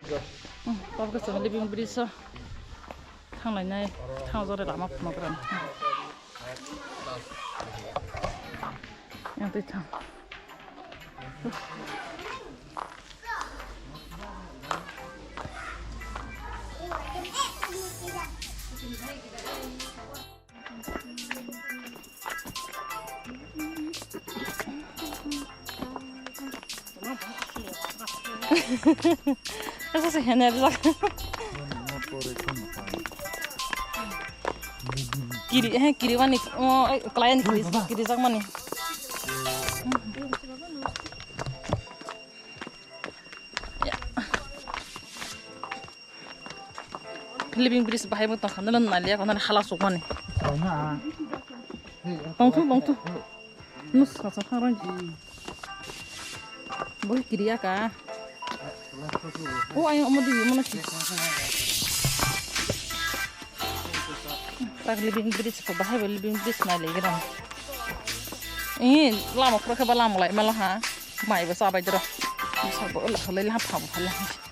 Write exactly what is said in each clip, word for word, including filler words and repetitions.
Hmm, tabuk chwng living bridge o thanglainai, thangjak lama phunukran. Yang twi thang. Asa se hener jak. Kiri, he, kiri mani, oh, eh, klien kiri, kiri jak mani. Living bridge bahai bo tongkha, nang naliya ko, nang hala sukmani. Tongthung, tongthung. Nus ka sa kharang. Bo kiriya ka. O ayo omo di, omo nasi. Tak living bridge ko bahai bo living bridge naliya gram. Eh, lama khoro khe ba lama lai mala ha. Mai bo sabai doro. Sabo le khalai la pha bo khalai.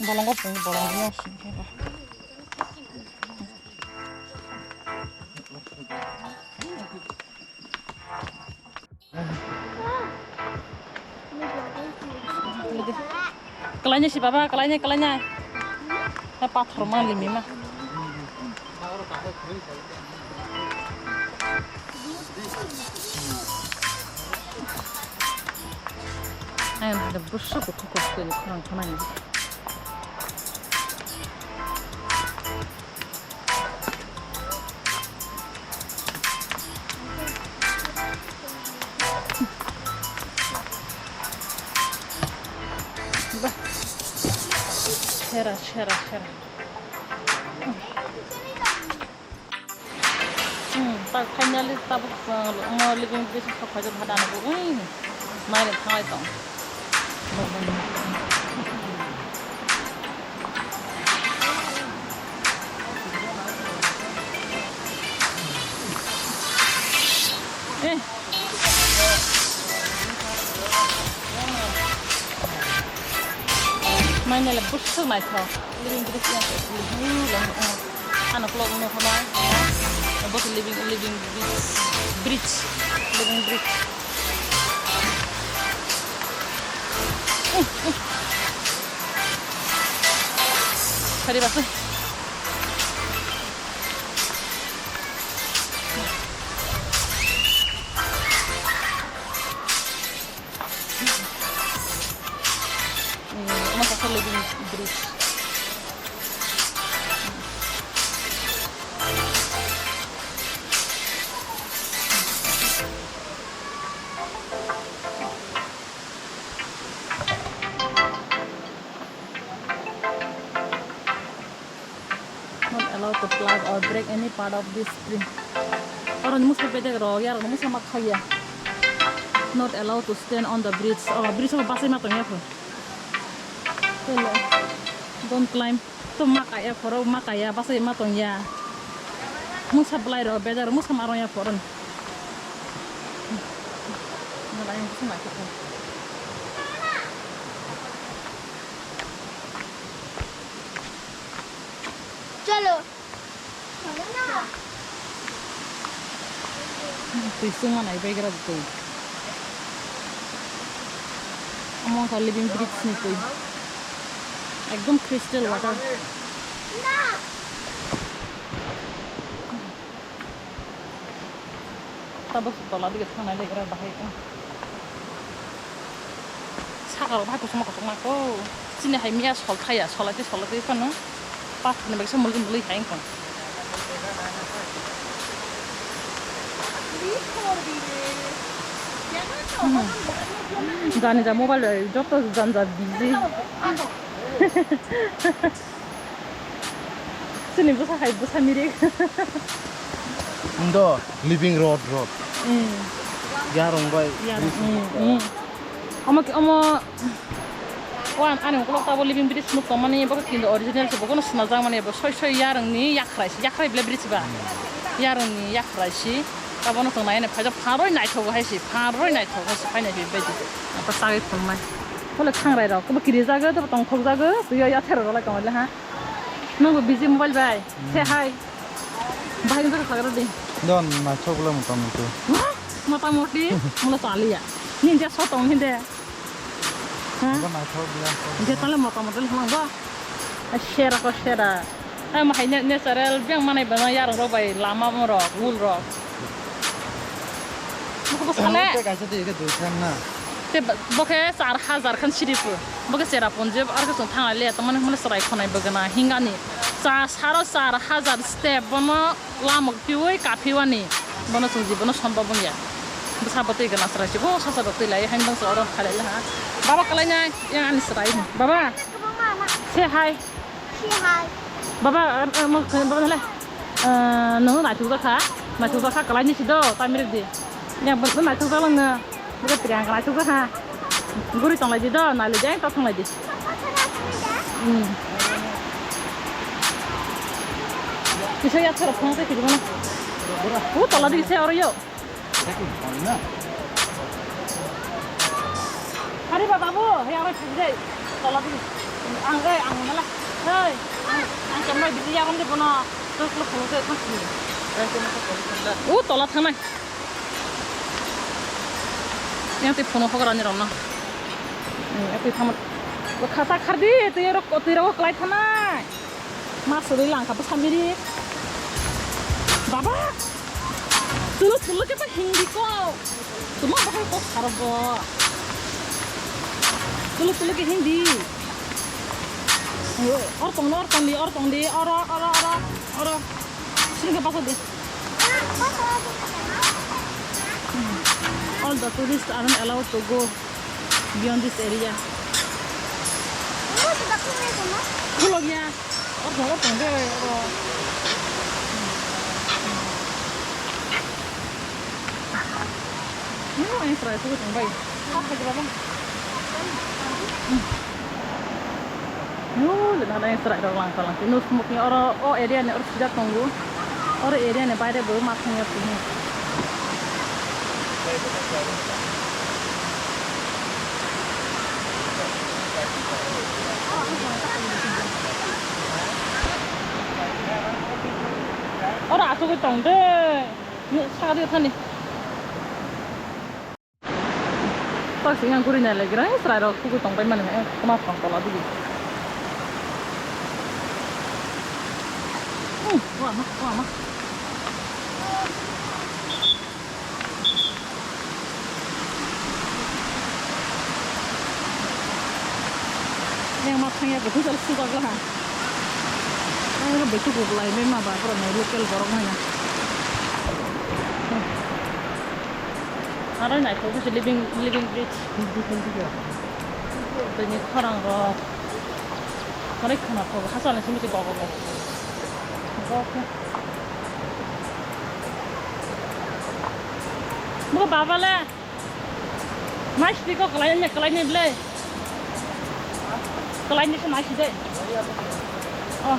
Bolongo pung, bolongo sing khe ba. Kalaina si baba, kalaina, kalaina. Na pathor ma limi ma. Ang ada busuk ko ko ko ko khorang khorang. Bah. Sera, sera, sera. Hmm, tak finally tabuk, uh, mo living bridge sok phai jok hada na bu, ui, nai le thangai tong. Eh. Nainale busuk naithok. Living bridge ya. Ano vlog no hwnai. Bo living, living bridge. Bridge. Living bridge. Hari basi. Hmm, omo kaisa living bridge. Not allowed to pluck or break any part of this tree. Oro ni musa bedek rok, yarok ni musa ma khaiya. Not allowed to stand on the bridge. Oh, bridge o basai ma tongya pho. Don't climb. To ma kaya phoro, ma kaya, basai ma tongya. Musa belai rok, bedek rok musa ma rongya phoro. Belai musa ma kaya. Chalo. Twi chwngma nai bai gra twi. Omo wngkha living bridge ni twi. Ekdom crystal water. Tabuk tola dige thangnai legra bahai. Saka rok bahai kochoma kochoma ko. Chini hai miya sol thaya, solai twi solai twi phano. Pathor ni bagwi se muli muli hai wngkha. Hmm. Jani ja mobile bai joto janja busy. Chini bwsa hai bwsa mirik. Ndo living road road. Hmm. Yarong bai. Yarong, hmm, hmm. Omo ki, omo. O an-, ani ukulok tabo living bridge nuk tongmani, bo khe kinto original se, bo kono swnajak mani, bo soi soi yarwng ni yakhrai si, yakhrai bele bridge ba. Yarwng ni yakhrai si. Abono chwng nai nai phaijak, pharoi naithok hai se, pharoi naithok hai se, phainai se baidi. Apa sagwi phunuknai. Bole khangrai rok, bo kiri jago, tongthok jago, twi ya thero rok lai tongoi le ha. Nungbo busy mobile bai, se hai. Bahai nungbo sagra di. Don naithok bole mota moti. Wah, mota moti, mula chaliya. Ninja so tong hinde. Ha? Bo naithok biya. Hwnkhe tale mota mota le hwnang bo. Sera ko sera. Ai mo hai ne-, natural beng manai bana yarong rok bai lama mo rok, wool rok. Bo ko sale. Tei kaisa tei khe dui khan na. Te bo-, bo khe char hajar khan siri pu. Bo khe Cherrapunji ar khe chwng thang lai le tamani hwnle chwrai khonai bo gana hingani. Cha saro char hajar step bono. Lamok piui kaphiwani. Bono chwng jibono sombab wngya. Bwsa bo twi gana chwrai se. Bo sasa rok twi lai haino bangsa oro khalai laha. Baba kalai nai, yang ani chwrai. Baba. Se hai. Se hai. Baba, em, em, baba nale. Eh, nung naithok jakha. Naithok jakha kalai ni sido, tamir di. Yang bo naithok jakha nung. Bwkha Priyanka naithok ha. Guri tonglai di do, nailai di, to tonglai di. Hmm. Kisa ya thara phone tei kisa mana. U tola di se oro yo. Hari ba babu, he aro thik jai. Tola di. Ang, eh, ang nala. Hei, ang, ang kemra di ya ron di bono. Tuk tuk phone tei thang. U tola thangnai. Yang twi phone hokra ni rokno. Yang twi thangma. Khata khardi, twi rok, twi rok klai thanai. Ma suri langkha bwsa miri. Baba. Tulu tulu khe ta hindi ko. Tuma bahai ko kharbo. Tulu tulu khe hindi. Or tong, or tong di, or tong di, oro, oro, oro, oro. Sini ke pasal di. All the tourists aren't allowed to go beyond this area. Khulok ya. Or tong, or tong de, oro. Ini yang serai tu tong bai. Ah, hai baba. Yo, le nana yang serai rok langka langka. Nus mukni oro, o area ni oro sida tongo. Oro area ni baire bo ma thangya tini. Oro asugwi tong de. Ni saka de thani. Tok sing yang guri nai lagi rang, serai rok tugu tong pai mani, eh, kema tong tola digi. Hmm, wah, mah, wah, mah. Yang mah thang ya, betul sal sujak lah. Yang betul gulai, memang apa, apa, local borok mana. Aro naithok se living, living bridge. Tini khorang rok. Aro khana thok hachal ni simi se gogo go. Go khe. Bo baba le. Nice di ko kalai ni, kalai ni ble. Kalai ni se nice de. Oh.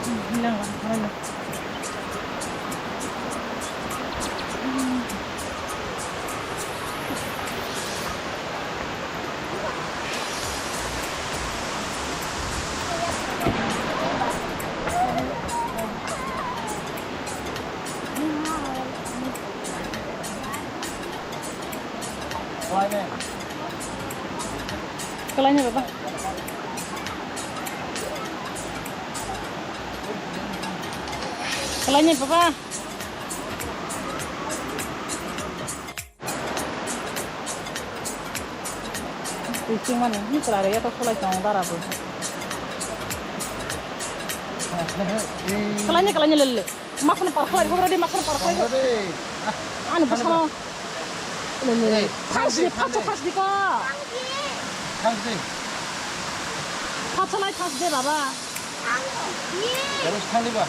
Hmm, nang, nang. Kalai ni baba. Kalai ni baba. Twi sing mani, ni chwla rega to sulai tong dara bo. Kalai ni, kalai ni lele. Makhan par khlai, hogra di makhan par khlai. Ani bwsano. Lele. Thangsi, thangsi, thangsi ko. Thangsi. Thangsi lai thangsi de baba. Terus thangni ba.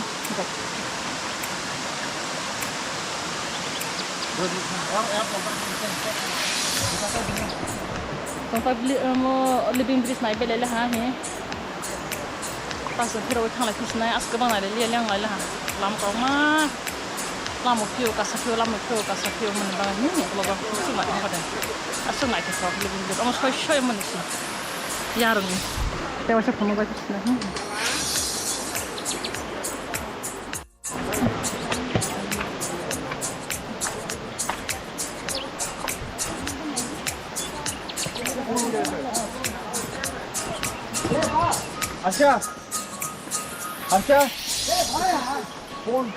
Tongpai bli-, mo living bridge nai belai le ha he. Pas phiro thanglai phisnai as kwbang nai le liya liang lai le ha. Lam kok ma. Lam o phio kasa phio, lam o phio kasa phio mani bagani ni ulo ba. Aswk nai thok thok lubin lubin. Omo soi soi mani si. Yarung ni. Tewa se phunuk bai sina. Acha. Acha. Phone.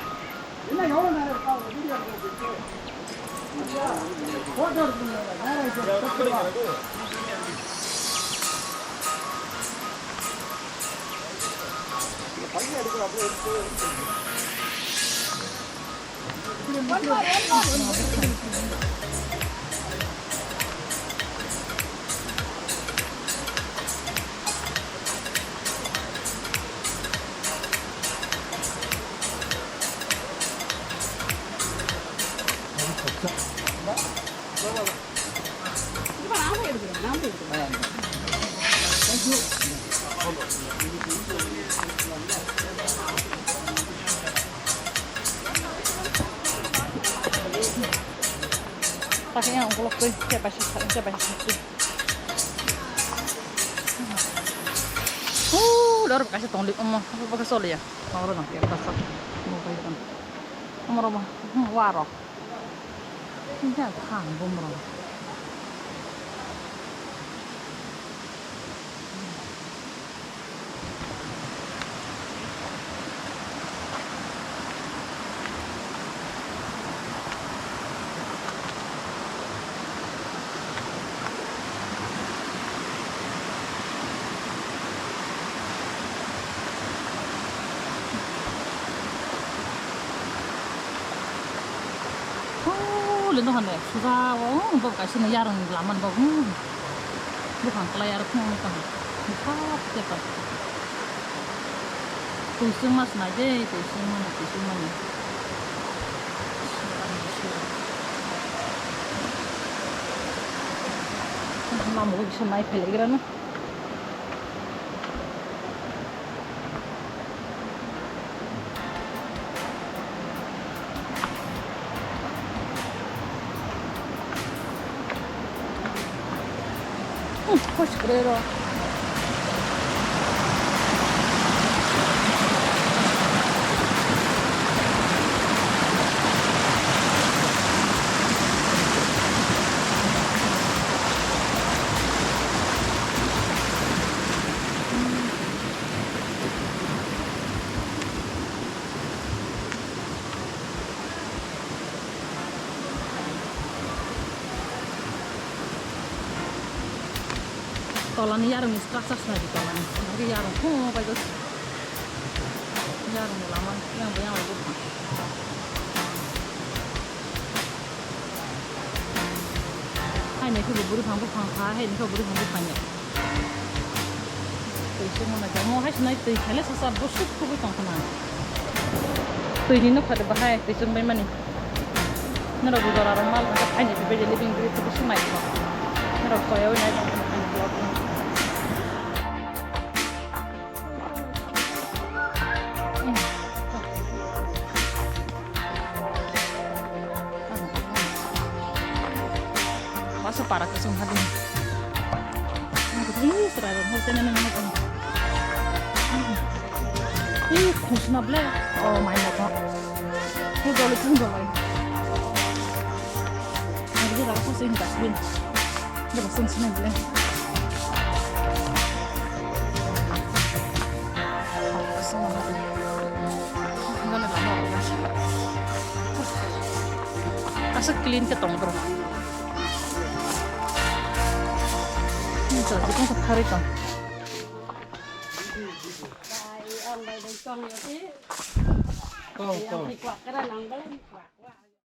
Pakai yang ongkolok tui, cek baisa, cek baisa tui. Uh, lor kaisa tongli, omo, apa pakai soli ya? Mau orang pakai apa sah? Mau pakai kan? Omo, omo, hmm, warok. Ini kan thang, bom rong. Hole no hane suja o bo kaisa ni yarung ni lama ni bo. Buphang kwlai aro phunuknwi tong. Bwkha khe tong. Twi chwngma se nai de, twi chwngmani, twi chwngmani. Mamung kisa nai phailagrano. Tolani yarungni structure se nai di tolani. Bagwi yarung phungo bai do. Yarungni lama yang bai yang bai do. Haini khe bo bwrwi phang buphang kha, haini khe bo bwrwi phang buphang ya. Twi se mona jamo hai sinai twi khaile sasa bwswk kubui tong khna. Twi ni nokha de bahai twi chwng bai mani. Norok bo jora rok mal khe phaini phai bai de living group khe bwswk nai kho. Norok toya wi nai tong khna phaini vlog no. Masa para kusung hadi. Ih, serah dong, hal tena nang nang. Ih, khusna ble. Oh, my God. Ini dole pun dole. Ini dia dapat pusing dustbin. Dia bosan sini ble. Asa clean khe tong bro. Ini tuh, ini tuh hari tuh. Kong, kong.